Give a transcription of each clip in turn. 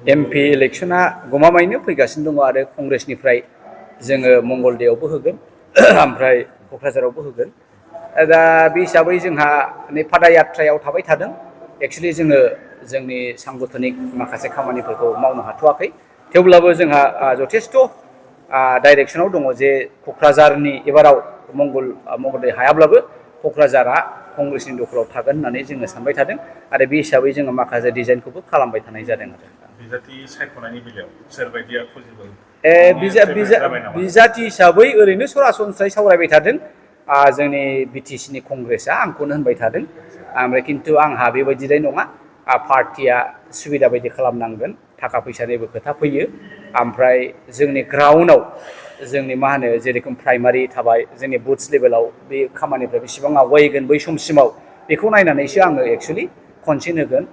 MP इलेक्शना गमामायैनो फैगासिनो दङ आरो कंग्रेसनिफ्राय जोङो मंगलदैयावबो होगोन ओमफ्राय क'क्राझारावबो होगोन दा बे हिसाबै जोंहा पादयात्रायाव थाबाय थादों एक्चुअलि जोङो जोंनि सांगठनिक माखासे खामानिफोरखौ मावनो हाथ'वाखै थेवब्लाबो जोंहा जथेस्थ' डाइरेक्सनाव दङ जे क'क्राझारनि एबाराव मंगलदै हायाब्लाबो क'क्राझारा कंग्रेसनि दखलाव थागोन होननानै जोङो सानबाय थादों आरो बे हिसाबै जोङो माखासे डिजाइनखौबो खालामबाय थानाय जादों आरो बिजाथि सायख'नायनि बेलायाव सोरबायदिया पसिबल बिजाथि हिसाबै ओरैनो सरासनस्रायै सावरायबाय थादों जोंनि बिटिसिनि कंग्रेसआ आंखौनो होनबाय थादों ओमफ्राय खिन्थु आंहा बेबायदिलाय नङा पार्टिया सुबिदा बायदि खालामनांगोन थाखा फैसानिबो खोथा फैयो ओमफ्राय जोंनि ग्राउन्डआव जोंनि मा होनो जेरेखम प्राइमारि थाबाय जोंनि बुथ्स लेभेलाव बे खामानिफ्रा बेसेबां आवगायगोन बै समसिमाव बेखौ नायनानैसो आङो एक्सुवेलि कनसेन्ट होगोन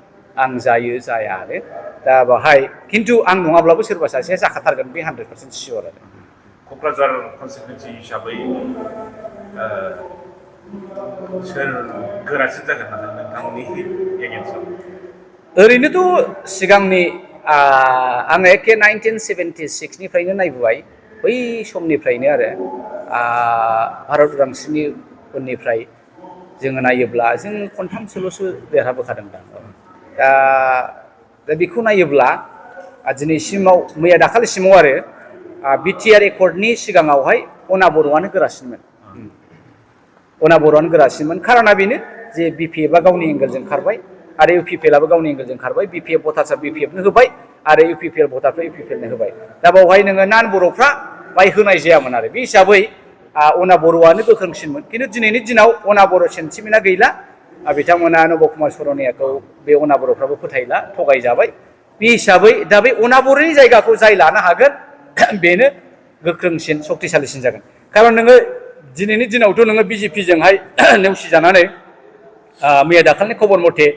आं जायो जाया आरो दा बाहाय खिन्थु आं नङाब्लाबो सोरबा सासेया जाखाथारगोन बे 100% सियर आरो क'क्राझार कनस्टिटुएन्सि हिसाबै सोर गोरासिन जागोन होननानै नोंथांमोननि एगेन्स्टआव ओरैनोथ' सिगांनि आङो एखे 1976निफ्रायनो नायबोबाय बै समनिफ्रायनो आरो भारत उदांस्रिनि उननिफ्राय जोङो नायोब्ला जों खनथामसोल'सो देरहाबोखादों दा बेखौ नायोब्ला दिनैसिमाव मैया दाखालिसिमाव आरो बिटिआर एकर्डनि सिगाङावहाय अना बर'आनो गोरासिनमोन अना बर'आनो गोरासिनमोन खारना बेनो जे बिपिएफआ गावनि एंगेलजों खारबाय आरो इउपिपिएलआबो गावनि एंगेलजों खारबाय बिपिएफ भटार्सआ बिपिएफनो होबाय आरो इउपिपिएल भटारफ्रा इउपिपिएलनो होबाय दा बावहाय नोङो नान बर'फ्रा बाय होनाय जायामोन आरो बे हिसाबै अना बर'आनो गोख्रोंसिनमोन खिन्थु दिनैनि दिनाव अना बर' सेन्टिमेन्टआ गैला बिथांमोना नब कुमार सरनियाखौ बे अना बर'फ्राबो फोथायला थगायजाबाय बे हिसाबै दा बे अना बर'नि जायगाखौ जाय लानो हागोन बेनो गोख्रोंसिन शक्तिशालिसिन जागोन खारन नोङो दिनैनि दिनावथ' नोङो बिजेपिजोंहाय नेवसिजानानै मैया दाखालिनि खबर मथे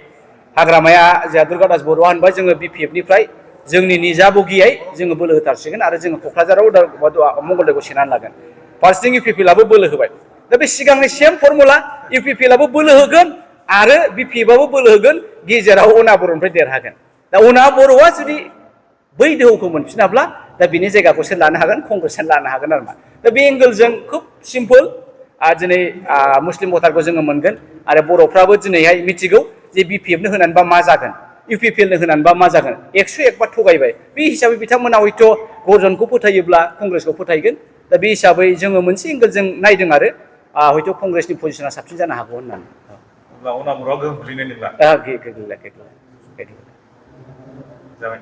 हाग्रामाया जोंहा दुर्गादास बर'आ होनबाय जोङो बिपिएफनिफ्राय जोंनि निजा बगियै जोङो बोलो होथारसिगोन आरो जोङो क'क्राझाराव मंगलदैखौ सेनानै लागोन फारसेथिं इउपिपिएलआबो बोलो होबाय दा बे सिगांनि सेम फर्मुला इउपिपिएलआबो बोलो होगोन आरो बिपिएफआबो बोलो होगोन गेजेराव अना बर'निफ्राय देरहागोन दा अना बर'आ जुदि बै दोहौखौ मोनफिनाब्ला दा बिनि जायगाखौ सोर लानो हागोन कंग्रेसआनो लानो हागोन आरो मा दा बे एंगोलजों खुब सिम्पोल दिनै मुस्लिम भटारखौ जोङो मोनगोन आरो बर'फ्राबो दिनैहाय मिथिगौ जे बिपिएफनो होनानैबा मा जागोन इउपिपिएलनो होनानैबा मा जागोन 101 बार थगायबाय बे हिसाबै बिथांमोना हयथ' गरजनखौ फोथायोब्ला कंग्रेसखौ फोथायगोन दा बे हिसाबै जोङो मोनसे एंगोलजों नायदों आरो हयथ' कंग्रेसनि पजिसना साबसिन जानो हागौ होननानै अब्ला अना बर'आ गोहोम खोख्लैनाय नंला गैला जाबाय